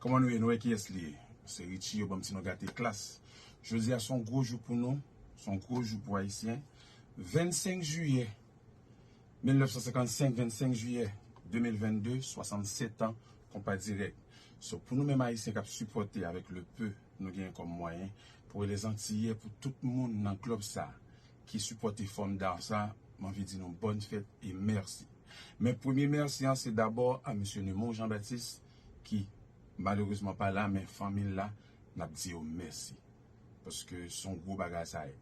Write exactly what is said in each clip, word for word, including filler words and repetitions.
Kòman nou ye? Nou wè kiyès li ye. Se Richie, yo ban m ti non Gate Klass. Jodi a se yon gwo jou pou nou. Se yon gwo jou pou Ayisyen. Vennsenk jiyè mil nèf san senkannsenk, vennsenk jiyè de mil vennde, swasannsèt an, Konpa Dirèk. So, pou nou menm Ayisyen k ap sipòte avèk le peu nou genyen kòm mwayen, pou Lèzantiyè, pou tout moun nan glòb sa ki sipòte fòm d'art sa, m anvi di nou bòn fèt e mèsi. Men premye mèsi an, se dabò a mesye Nemon Jean Baptiste ki, malerezman, pa la, men fanmi l la, n ap di yo mèsi. Paske se yon gwo bagay sa ye.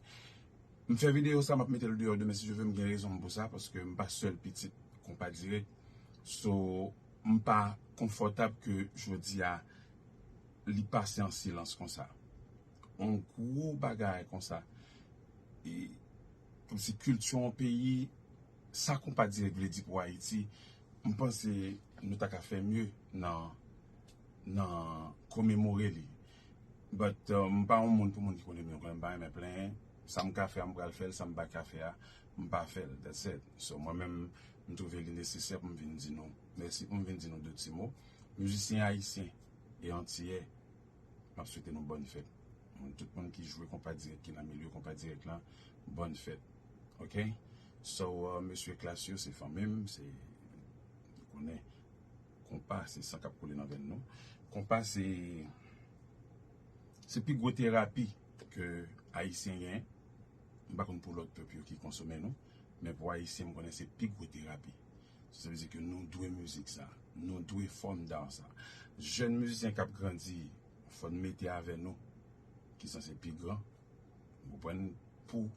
M fè videyo sa, m ap mete l deyò demen si Dye vle, m gen rezon m pou sa, paske m pa sèl pitit Konpa Dirèk. So, m pa konfòtab ke jodi a li pase an silans konsa. Yon gwo bagay konsa. E, kòmsi kilti yon peyi, sa Konpa Dirèk vle di pou Ayiti, m panse nou ta ka fè mye nan, nan komemore li. But, uh, m pa yon moun pou moun ki konnen m, yo konnen m pa renmen plenyen. Sa m ka fè a, m pral fè l, sa m pa ka fè a, m pa fè l. That's it. So, mwen menm, m twouve li nesesè pou m vin di nou mèsi, pou m vin di nou de ti mo. Mizisyen ayisyen e antiyè, m ap swete nou bòn fèt. Moun, tout moun ki jwe Konpa Dirèk, ki nan milye Konpa Dirèk la, bòn fèt. Ok? So, uh, mesye Klass yo, se fanmi m, se, nou konnen, konpa, se san k ap koule nan venn nou. Konpa, se, se pi gwo terapi ke Ayisyen genyen. M pa konn pou lòt pèp yo ki konsome nou, men pou Ayisyen, m konnen se pi gwo terapi. Sa vle di ke nou dwe mizik sa. Nou dwe fòm d'art sa. Jèn mizisyen k ap grandi, fò n mete avè nou, ki sanse pi gran, ou konprann, pou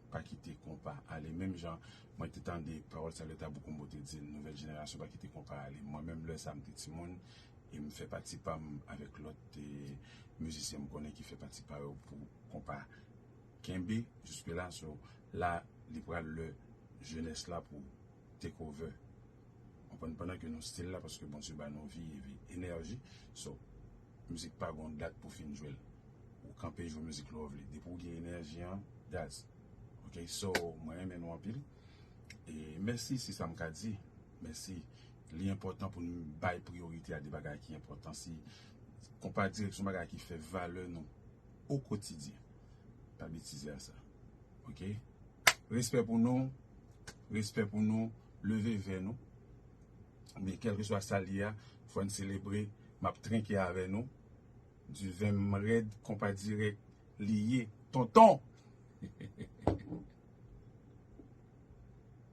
pa kite konpa ale. Menm jan mwen te tande pawòl Salè Tabou Combo te di l, nouvèl jenerasyon pa kite konpa ale. Mwen menm lè sa m te timoun, e m fè pati pa m avèk lòt, eh, mizisyen m konnen ki fè pati pa yo pou konpa kenbe jiske la. So, la, li pral lè jenès la pou take over. Konprann, pandan ke nou still la, paske Bondye ba nou vi e vi, enèji. So, mizik pa gon dat pou fin jwe l. Ou kanpe jwe mizik lè w vle. Depi w gen enèji an, daz. Ok, so, mwen renmen nou anpil. E mèsi, se sa m ka di. Mèsi. Li enpòtan pou nou bay priyorite a de bagay ki enpòtan. Si Konpa Dirèk se yon bagay ki fè valè nou o kotidyen. Pa betize a sa. Ok? Respè pou nou. Respè pou nou. Leve vè nou. Men kèlkeswa sa l ye a, fò n selebre. M ap trenke avè nou. Diven m rèd, Konpa Dirèk li ye. Tonton!